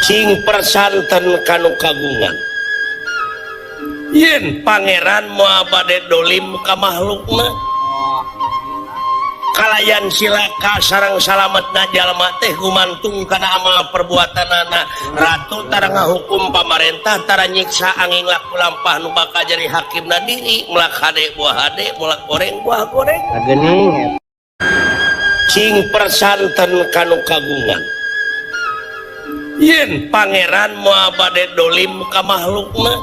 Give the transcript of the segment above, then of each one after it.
Sing persanten kanu kagungan yen pangeran moal bade dolim ka makhlukna kalayan silaka sareng salametna jalma teh gumantung kana amal perbuatanana. Ratu tara ngahukum, pamarentah tara nyiksa, angin laku lampah nu bakal jadi hakimna diri. Melak hade buah hade, melak goreng buah goreng. Gening. Sing persanten kanu kagungan yen pangeran moal bade dolim ka makhlukna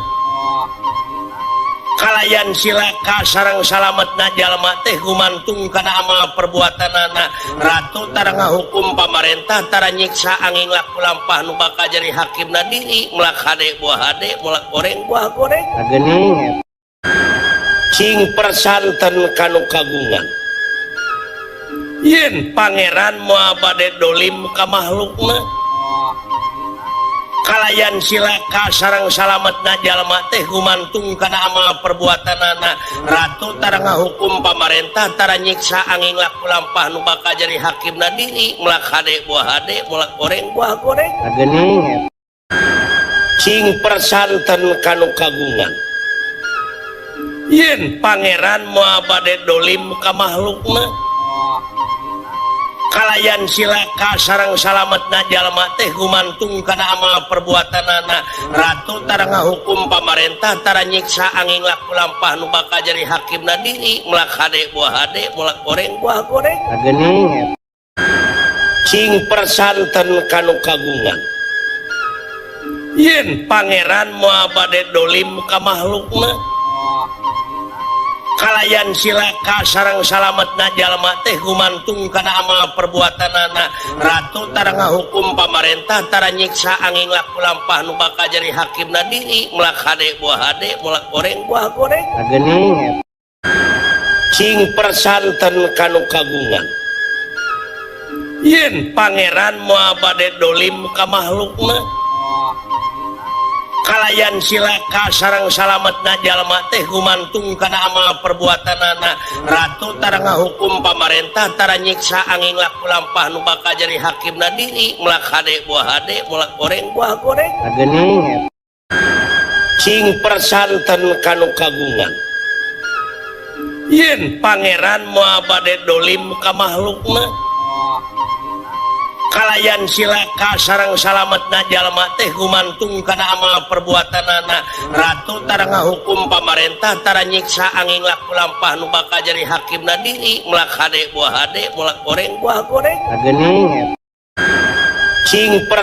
kalayan silaka sareng salametna jalma teh gumantung kana amal perbuatanana. Ratu tara ngahukum, pamarentah tara nyiksa, angin laku lampah nu bakal jadi hakimna diri. Melak hade buah hade, melak goreng buah goreng. Gening. Sing persanten kanu kagungan yen pangeran moal bade dolim ka makhlukna kalayan silaka sareng salametna jalma teh gumantung kana amal perbuatanana. Ratu tara ngahukum, pamarentah tara nyiksa, angin laku lampah nu bakal jadi hakimna diri. Melak hade buah hade, melak goreng buah goreng. Gening. Sing persanten kanu kagungan yen pangeran moal bade dolim ka makhlukna kalayan silaka sareng salametna jalma teh gumantung kana amal perbuatanana. Ratu tara ngahukum, pamarentah tara nyiksa, angin laku lampah nu bakal jadi hakimna diri. Melak hade buah hade, melak goreng buah goreng. Gening. Sing persanten kanu kagungan yen pangeran moal bade dolim ka makhlukna kalayan silaka sareng salametna jalma teh gumantung kana amal perbuatanana. Ratu tara ngahukum, pamarentah tara nyiksa, angin laku lampah nu bakal jadi hakimna diri. Melak hade buah hade, melak goreng buah goreng. Gening. Sing persanten kanu kagungan yen pangeran moal bade dolim ka makhlukna kalayan silaka sareng salametna jalma teh gumantung kana amal perbuatanana. Ratu tara ngahukum, pamarentah tara nyiksa, angin laku lampah nu bakal jadi hakimna diri. Melak hade buah hade, melak goreng buah goreng. Gening. Sing persanten kanu kagungan yen pangeran moal bade dolim ka makhlukna kalayan silaka sareng salametna jalma teh gumantung kana amal perbuatanana. Ratu tara ngahukum, pamarentah tara nyiksa, angin laku lampah nu bakal jadi hakimna diri. Melak hade buah hade, melak goreng buah goreng. Gening. Sing per